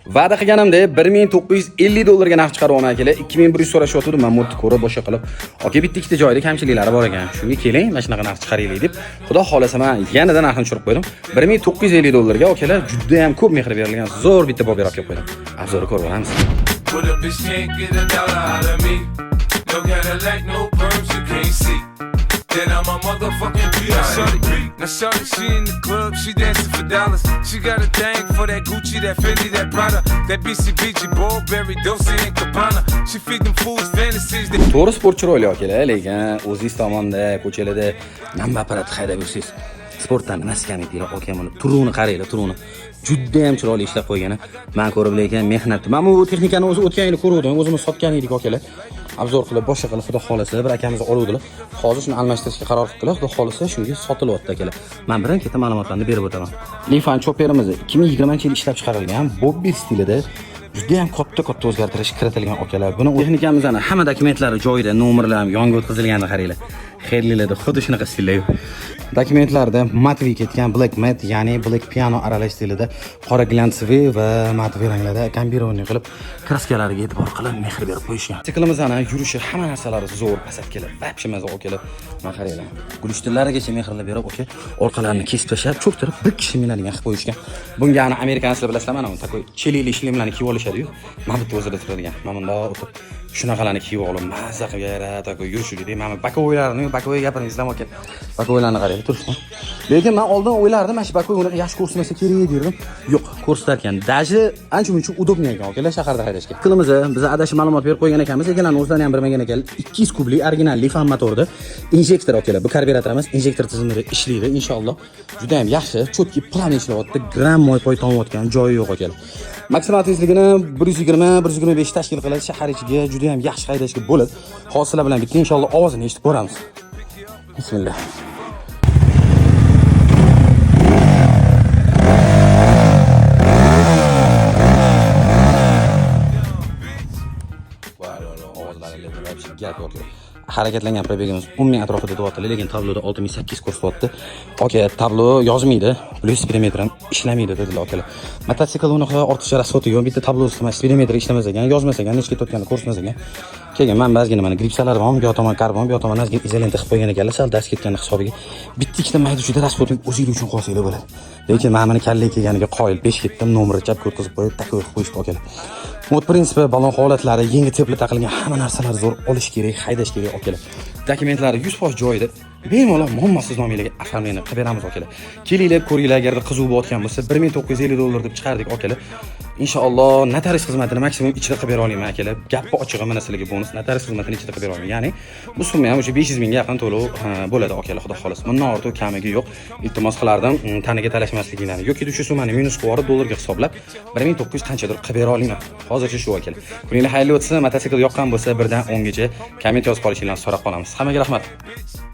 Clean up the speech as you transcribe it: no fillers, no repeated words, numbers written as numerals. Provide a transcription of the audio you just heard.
Va'da qilganimdek 1950 dollarga narx chiqaryapman akalar. 2100 so'rashyotgandi, men mo'rtni ko'rib boshqa qilib, aka bitta ikkita joyda kamchiliklari bor ekan. Shunga keling, mana shunaqa narx chiqaraylik deb. Xudo xolasa men yanada narxini tushirib qo'ydim. 1950 dollarga akalar juda ham ko'p mehr berilgan zo'r bitta Bobber olib kelib qo'ydim. Обзор ko'rib olamiz. But a bitch can't get a dollar out of me. No Cadillac, no perms, you can't see. Then I'm a motherfucking B.I.M.B. Now shorty, she in the club, she dancing for dollars. She got a thing for that Gucci, that Fendi, that Prada, that BCBG, Burberry, Dolce and Gabbana. She feed them fools fantasies. They To'g'ri sport chiroyli akalar, lekin o'zingiz tomonda ko'chalarda nima apparat haydab yursangiz, sportdan nimasi kam edi aka? Buni turug'ini qaranglar, turug'ini juda ham chiroyli ishlab qo'ygan. Man ko'rib, lekin mehnat. Man bu texnikani o'zi o'tgan yili ko'ruvdim, o'zimiz sotgan edik akalar. Обзор qilib, boshqa qilib, xudo xolasa bir akamiz oluvdilar. Hozir shuni almashtirishga qaror qildilar, xudo xolasa shunga sotilyapti akalar. Man birin ketin ma'lumotlarni berib o'taman. Lifan Chopperimiz 2020-yil ishlab chiqarilgan, Bobby stilida juda ham katta-katta o'zgartirish kiritilgan akalar. Buni texnikamizni hamma dokumentlari joyida, nomerlar ham yonga o'tkazilganini qaranglar. Xerlilarda xuddi shunaqa stilda. Dokumentlarda матовый ketgan, black matte, ya'ni black piano aralash stilida, qora глянцевый va матовый ranglarda комбинированный qilib, краска lariga e'tibor qilib, mehr berib qo'yishgan. Siklimizni yurishi, hamma narsalari zo'r, посадка lar, вообще maza akalar. Mana qaranglar. Gulishtirlarigacha mehrlab berib, aka, orqalarini kesib tashlab, cho'ktirib bir kishi minadigan qilib qo'yishgan. Bunga ana американец lar bilasizlar, mana bu такой chelili shlemlarni kiyib olishadi-yu. Mana bitta o'zida turadigan. Mana bundoq o'tirib shunaqalarni kiyib olib, mazza qilib yarat, такой yurishlik. Mana боковой larni, боковой gapirmaysizlar aka. Боковой larni qaranglar turishdan. Lekin men oldin o'ylardim, mana shu боковой unaqa yaxshi ko'rsatmasa kerak derdim. Yo'q, ko'rsatar ekan. Даже ancha muncha удобный ekan akalar shaharda haydashga. Qilimiz biz adashib ma'lumot berib qo'ygan ekanmiz, egalarni o'zlari ham bilmagan ekan. 200 kubli original Lifan motorida injektor akalar. Bu karbyurator emas, injektor tizimida ishlaydi inshaalloh. Juda ham yaxshi, чётко plan ishlayapti. Gram moy poy tomayotgan joyi yo'q akalar. Maksimal tezligini 120 125 tashkil qiladi. Shahar ichiga juda ham yaxshi haydashga bo'ladi. Hozir sizlar bilan bitta inshaalloh ovozini eshitib ko'ramiz. Bismillah. Ovozlari вообще gap yo'q. Harakatlangan пробег imiz 10 ming atrofida deyapti, lekin tabloda 6800 ko'rsatyapti. Aka, tablo yozmaydi, плюс spidometr ham ishlamaydi dedilar akalar. Mototsikl unaqa ortiqcha расход i yo'q, bitta tablosi mana spidometr ishlamas ekan, yozmas ekan, necha ketayotganini ko'rsatmas ekan. Keyin man ba'zigina mana gripsalar bor, bu yoq tomon karbon, bu yoq tomon ozgina izolenta qilib qo'ygan ekanlar, sal dast ketgani hisobiga bitta ikkita mayda chuyda расход ni o'zinglar uchun qolsanglar bo'ladi. Lekin mana buni kallaga kelganiga qoyil, 5 ketdim, nomerni chapga o'tkazib qo'yib, такой qilib qo'yishdi akalar. Вот, принципе, balon holatlari, yangi tepli taqilgan hamma narsalar zo'r, olish kerak, haydash kerak akalar. Dokumentlari 100% joyida. Bemalol muammosiz nominglarga оформление qilib beramiz akalar. Kelinglar, ko'ringlar, agarda qiziq bo'layotgan bo'lsa 1950 dollar deb chiqardik akalar. Inshaalloh notarius xizmatini maksimum ichida qilib bera olaman akalar. Gapni ochig'i, mana sizlarga bonus, notarius xizmatini ichida qilib bera olaman. Ya'ni bu summa ham o'sha 500 mingga yaqin to'lov bo'ladi akalar, xudo xohlasa. Bundan ortiq kamigi yo'q. Iltimos qilardim, taniga talashmasliginglarni yoki shu summani minus qilib yuborib dollarga hisoblab 1900 qanchadir qilib bera olaman. Hozircha shu akalar. Kuninglar xayrli o'tsin. Mototsikl yoqqan bo'lsa, birdan 10 gacha komment yozib qolishinglarni so'rab qolamiz. Hammaga rahmat. Bitch.